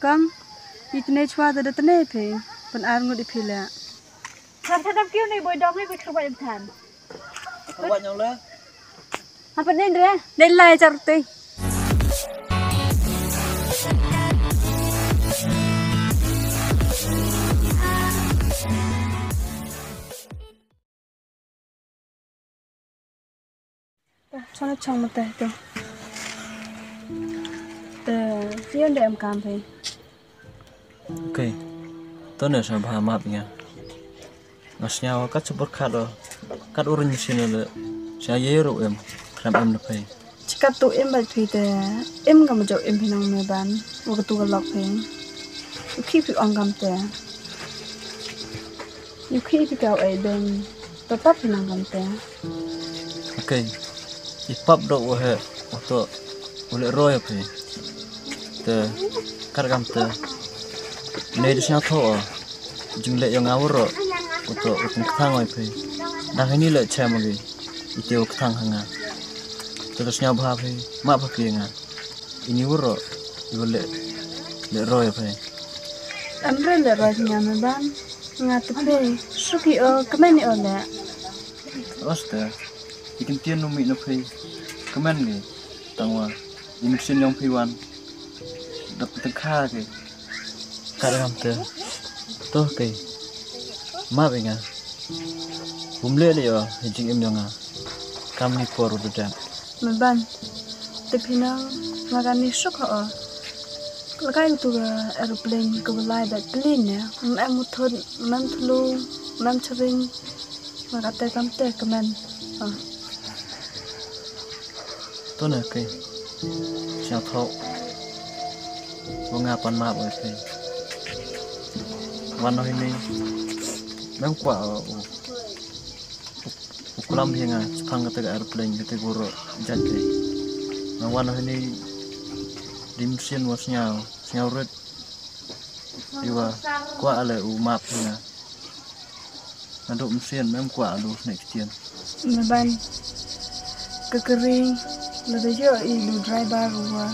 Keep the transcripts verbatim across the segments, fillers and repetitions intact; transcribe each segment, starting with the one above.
Kam, itne chwa da da tne phi, pyn ar ngut i phi le. Than than dam kiu ne boi dong ne boi kyrwa im than. Kyrwa nyong le. Hapa ne re? Ne lai char te. Chana chang mate to. Te, fian de em kam phi. Okay. To ne sa bha map nga. Nga sñiaw kat sa bor kat o. Kat urin sien le. Sñiaw ye ro em. Kram em le phi. Chikat tu em bad phi te. Em kam jo em phi nang me ban. Wa ka tu ka lok phi. U ki phi ong kam te. U ki phi ka ai ben. Pap pap phi nang kam te. Okay. I pap do u he u to u le roi phi. Te kar kam te. Ne de sñiaw tho o. Jing le yong awro u to u tung kthang oi phi. Dang hini le chem gi. I te u kthang hanga. Te de sñiaw bha phi. Ma bha phi nga. Ini wuro i le le roi phi. Amre le roi nga me ban. Nga te phi. Suki o kmen o le. Oste. Ikin tien no mi no phi. Kmen gi. Tangwa. Imin sin yong phi wan. Dap tengkha gi. Ka dang te. To ke. Ma be nga. Bum le le yo, jing im yo nga. Kam ni por u dep. Me ban. Te phi na nga ka ni suk ha o. Ka kai tu ka aeroplane ka bulai da plane ne. Mem thun, mem thlu, mem chring. Nga ka te kam te ka men. Ah. To ne ke. Sñiaw tho. Wa nga pan map wa ke. Wan no hini. Mem kwah o. U klam hi nga chipang kata ka aeroplane kata guru jat ke. Nga wan no hini. Dim sien wa sñiaw. Sñiaw rit. Iwa kwah ale u map hi nga. Nga duk msien mem kwah adu snek ktien. Me ban ka kari lada yo i du driver wa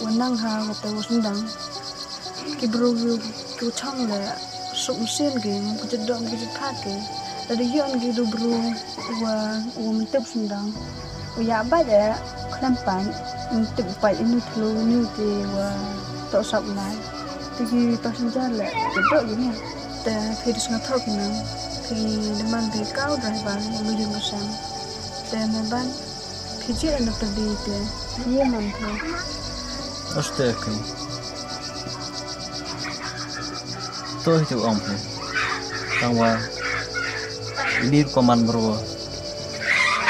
wa nang ha wa te wa sendang. Ki bru ki ki chang le suk msien ki mem ka jedok ki jepha ki. Lada yo ki du bru wa wa mentep sendang. Wa ya ba de khlem pan mentep pa ini thlu ini ki wa to sap lai. Te ki passenger le ki dok ki ne. Te phi dus nga thok ki nang. Phi demand phi kau driver lu jing ka sam. Te me ban phi je na phi te ye man phi. Aste ke. To hi tu ong phi. Tangwa ini ko man bro.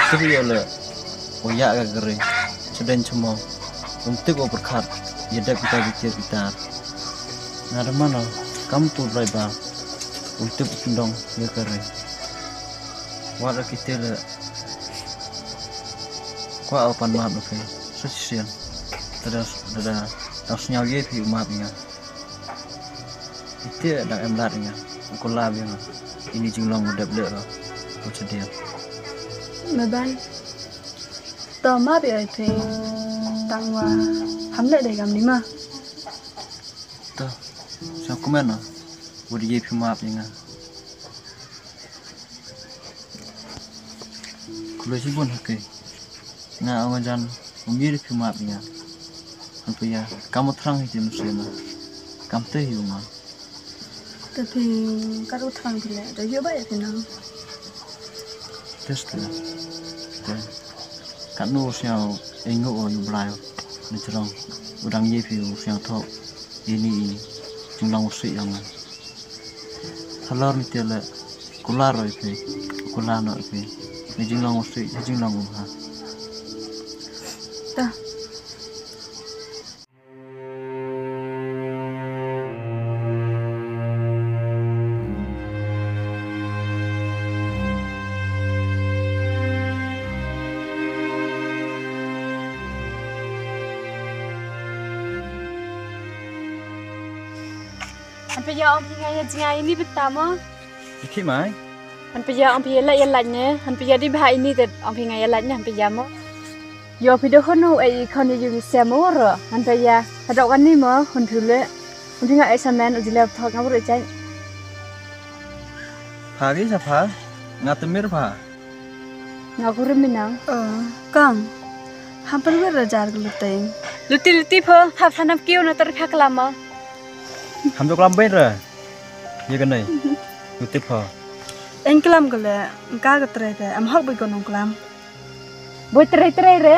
Te yo le. Wa ya ka kare. Chadeng chamo. Um tik wa berkat. Ya dep kita bitir kita. Nga da mano kam tu driver. Um tik pindong ya kare. Wa da kita le. Kwa apan map okay. Sa sisian. Tada tada. Tang sñiaw ye phi u map nga. Ite dang em lad nga. Ko la bi nga. Ini jinglong u dep le ro. Ko chadeng. Me ban. To map ïa phi tang wa ham leh dei kam ni ma. To sa kumno? Wad ïa phi map ïa nga. Kulo shi bun ha ke. Nga awan jan um ïa phi map ïa nga. Hantu ïa kam u thrang hi te musim na. Kam te hi u ma. Te phi kat u thrang phi leh da ïoh ba ïa phi nang. Test la. Te kat nu sñiaw eng u yu blai ni jrong u dang ye phi u sñiaw thok ini i jinglong u sih yang. Halor ni te le kular oi phi kular no phi ni jinglong u sih jinglong u ha. Ta. Apa ya om hinga ya jinga ini betamo. Iki mai. Han pia ong pia la ïa lait ne, han pia di bha ini te ong pia nga ïa lait ne, han pia mo. Yo phi do hunu e i khon yu mi se mo ro, han pia hadok ani mo, hun phi le. Undi nga examen, undi lep thok nga buru ejai. Pha gi sa pha, nga temir pha. Nga kurim minang. Oh, kang. Ham perwer rajar ke luteng. Luti luti pho, hap sanam kiu na ter pha kelama. Ham jok lam bain ra. Ye kenai. Luti pho. Eng kelam kele, engka ke trai te, em hok bui konong kelam. Bui trai trai re.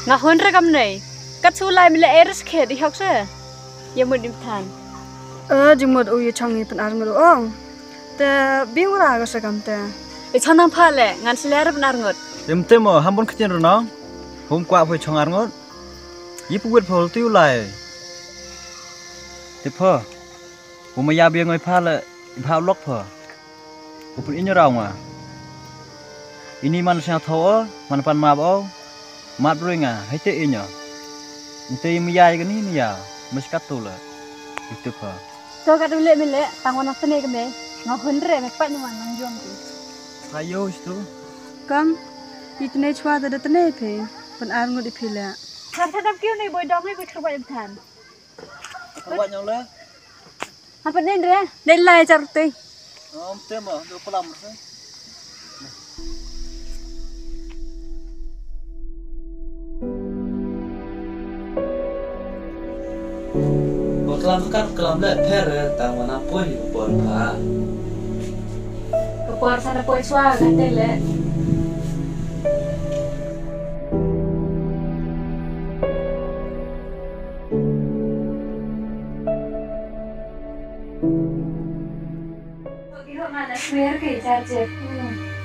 Nga hun re kam nei. Kat sulai mile eris khe di hok se. Ye mut dim than. Eh, jingmut u ye chong ye penar ngut ong. Te bing ura ga se kam te. Ye chong nang pha le, ngan sile re penar ngut. Tem tem o, ham bun kecin renong. Hum kwa pho chong ar ngut. Ye pu wit pho tu lai. Te pho. Hum ya bing oi pha le, pha lok pho. Ko pun inyo raw nga. Ini man sñiaw thaw o, man pan map o. Mat brui nga, hai te inyo. Inte im ya ga ni ni ya, mes kat tu le. Itu pha. To ka dule mile, tang wana tene ke me. Nga hun re me pat ni wan nang jom tu. Ayo istu. Kam, itne chwa da tene phe. Pan ar ngut iphi le. Than than dam kiu ni boi dong ni boi kerba im than. Kerba nyong le. Apa nen re? Nen lai char te. Om te ma, do pelam re. Ba kelam kat kelam le pher tang wana poi ka por pha. Ka por sa na poi swa ka te le.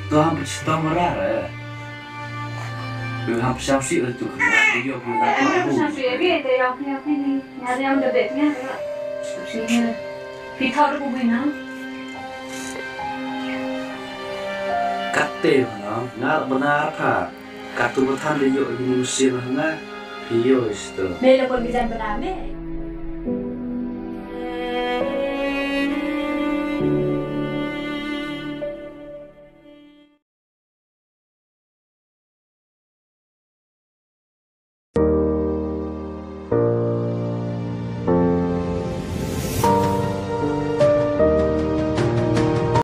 To ham pechitong mara re. Lu ham pecham si re tu kena. Yo pun dah. Kate na, ngar benar ka. Katu bathan de yo ni musim na. Yo isto. Me le pun bijan benar me.